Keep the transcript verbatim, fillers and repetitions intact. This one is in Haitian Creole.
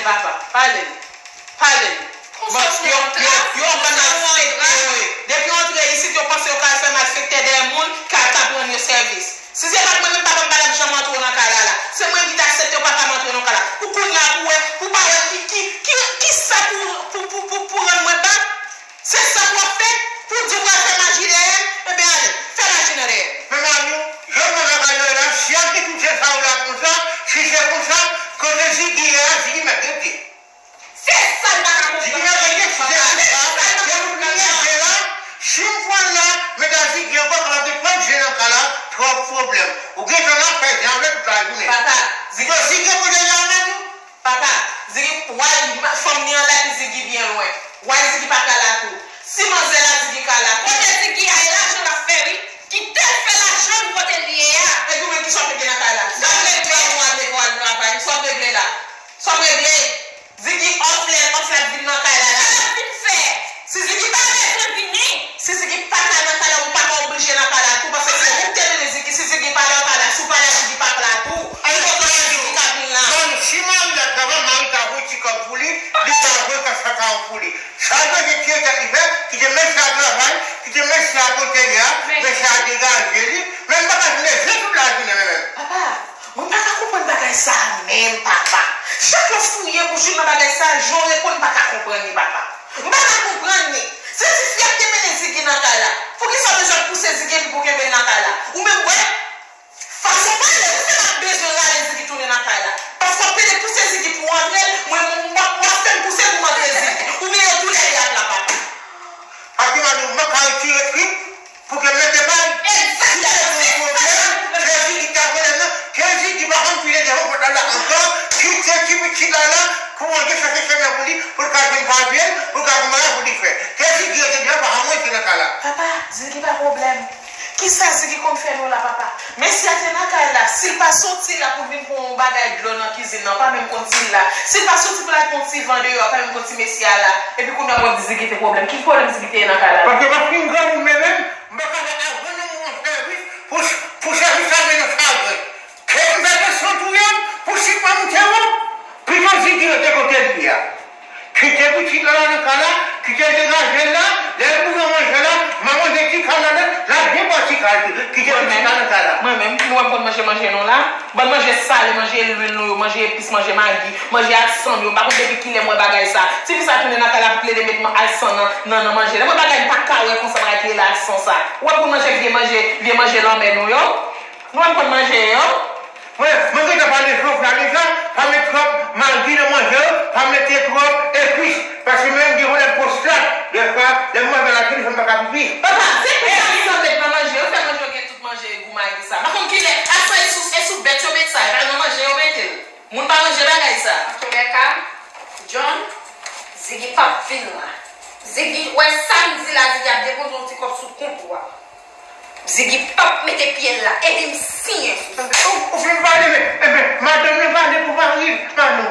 Papa, pale l. Pale l. Bon, yo, yo, yo ap malfektè yo ye. Depi yo antre isit, yo panse yo ka al fè malfektè dèyè moun k ap, k ap rann yo sèvis. Si se pa t mwen menm, papa m pa t ap janm antre w nan kay la la. Se mwen ki t aksepte w papa m antre w nan kay la. Pou kounye a, pou wè, pou pa wè ki, ki, ki, ki sa pou, pou, pou, pou, pou rann mwen bak. Se sa pou w ap fè? Pou w di w pral fè maji dèyè m? Ebyen ale, fè maji nan dèyè m. Men Mami, jan mwen ka gade w la, si y ap gen tout se sa w la konsa, si se konsa, kote Ziggy ye a, Ziggy mèt rete. Se sa l pa ka konprann. Ziggy mèt rete, si se konsa, depi l rete la, si m pran l la, men Ziggy ankò kapab gen twòp je nan kay la, twòp pwoblèm. Ou gentan la fè jan w vle tout lajounen. Papa, Ziggy, Ziggy kote l la, Mami? Papa, Ziggy, why fanm ni an la epi Ziggy byen lwen. Why Ziggy pa ka la tou? Si manzè la Ziggy ka la tou. Kote Ziggy a, e lajan l ap fè wi. Kite l fè lajan l kote l ye a. Epi ou menm kisa w te gen nan kay la? Sa w regle? Ou al leve w al travay. Sa w regle la? Sa w regle? Ziggy off lè l off l ap vin nan kay la la. Sa l ap vin fè? Si Ziggy pa bezwen vini. Si Ziggy pa ka nan kay la, ou pa ka oblije nan kay la tou, paske se ou ki te mennen Ziggy. Si Ziggy pa la, ou pa la. Si w pa la, Ziggy p ap la tou. Ki kote Ziggy ka vin la? Bon, si mari a travay, mari ka voye ti kòb pou li, li ka voye kòb sa ka pou li. Sa l bezwen tire tèt li fè, kite mesye a travay, kite mesye a kote li a, mesye a degaje li, men m pa ka leve tout lajounen menm. Papa, mwen pa ka konprann bagay sa a menm, papa. Chak lè w fouye pou jwenn nan bagay sa a, jan w reponn, m pa ka konprann li, papa. M pa ka konprann li. Se ti fi a ki te mennen Ziggy nan kay la. Poukisa w bezwen pouse Ziggy epi pou kenbe l nan kay la? Ou menm, wè, fason w pale, ou fè m ap bezwen rale Ziggy tounen nan kay la. Paske w ap pede pouse Ziggy pou w antre l, mwen, mwen, w ap, w ap fè m pouse pou m antre Ziggy. Oubyen yo toulède ap la, papa. Paske mwen, mwen ka retire trip pou ke mete bay. Egzakteman. Se sa k ap fè pwoblèm. Se Ziggy ki ta pwoblèm nan. Ke Ziggy pa konn file devan pòt la ankò. Kite ti pitit la la pou Bondye chèche chemen pou li, pou l ka jwenn pa vye l, pou l ka jwenn bagay pou li fè. Ke Ziggy rete deyò, pa janm rete nan kay la. Papa, Ziggy pa pwoblèm. Kisa Ziggy konn fè nou la, papa? Mesye a te nan kay la. Si l pa soti la pou l vin pran yon bagay dlo nan kizin nan, pa menm konn si l la. Si l pa soti pou l al pran yon ti van deyò, pa menm konn si mesye a la. Epi kounye a w ap di Ziggy te pwoblèm. Ki pwoblèm Ziggy te ye nan kay la? Paske, paske m granmoun, men menm, m pa ka fè avan nan moman sèvis pou, pou sèvis la mennen sa vre. Ke m fè tansyon touye m pou chik pa moute wo. Pito Ziggy rete kote l ye a. Kite pitit la nan kay la, kite l degaje l la, lè l bezwen manje la, m a manje ti kal la, l ap byen bwè ti kal tou. Kite pitit la nan kay la. Mwen menm, nou wè m konn manje manje nou la? Bann manje sale, manje lwil nou yo, manje epis, manje magi, manje ak san nou yo, m pa konn depi kilè m wè bagay sa. Tifi sa tounen nan kay la pou plede met man-, ak san nan, nan, nan manje. Lè mwen bagay m pa ka wè konsa bagay ki rele ak san sa. Ou wè m konn manje vye manje, vye manje lanmè nou yo? Nou wè m konn manje yo? Mwen, mwen gentan pale Jovla deja, pa met twòp magi nan manje yo, pa mete twòp epis, paske mwen menm gen pwoblèm pwostat, dèfwa, lè m manje la, fini fè m pa ka pipi. Papa, se pou sa m san met nan manje yo, fè manje yo gen tout manje gou magi sa. Pa konn kilè, ak sa e sou, e sou bèt yo met sa, e pa nan manje yo mete l. Moun pa manje bagay sa. Antouka, John, Ziggy p ap vin la. Ziggy, wè sa m di la, Ziggy ap depoze yon ti kòb sou kont ou a. Ziggy p ap mete pye l la, epi m siyen sou sa. Ou, ou fin pale, men, men, madanm nan pale pou mari l, Manou.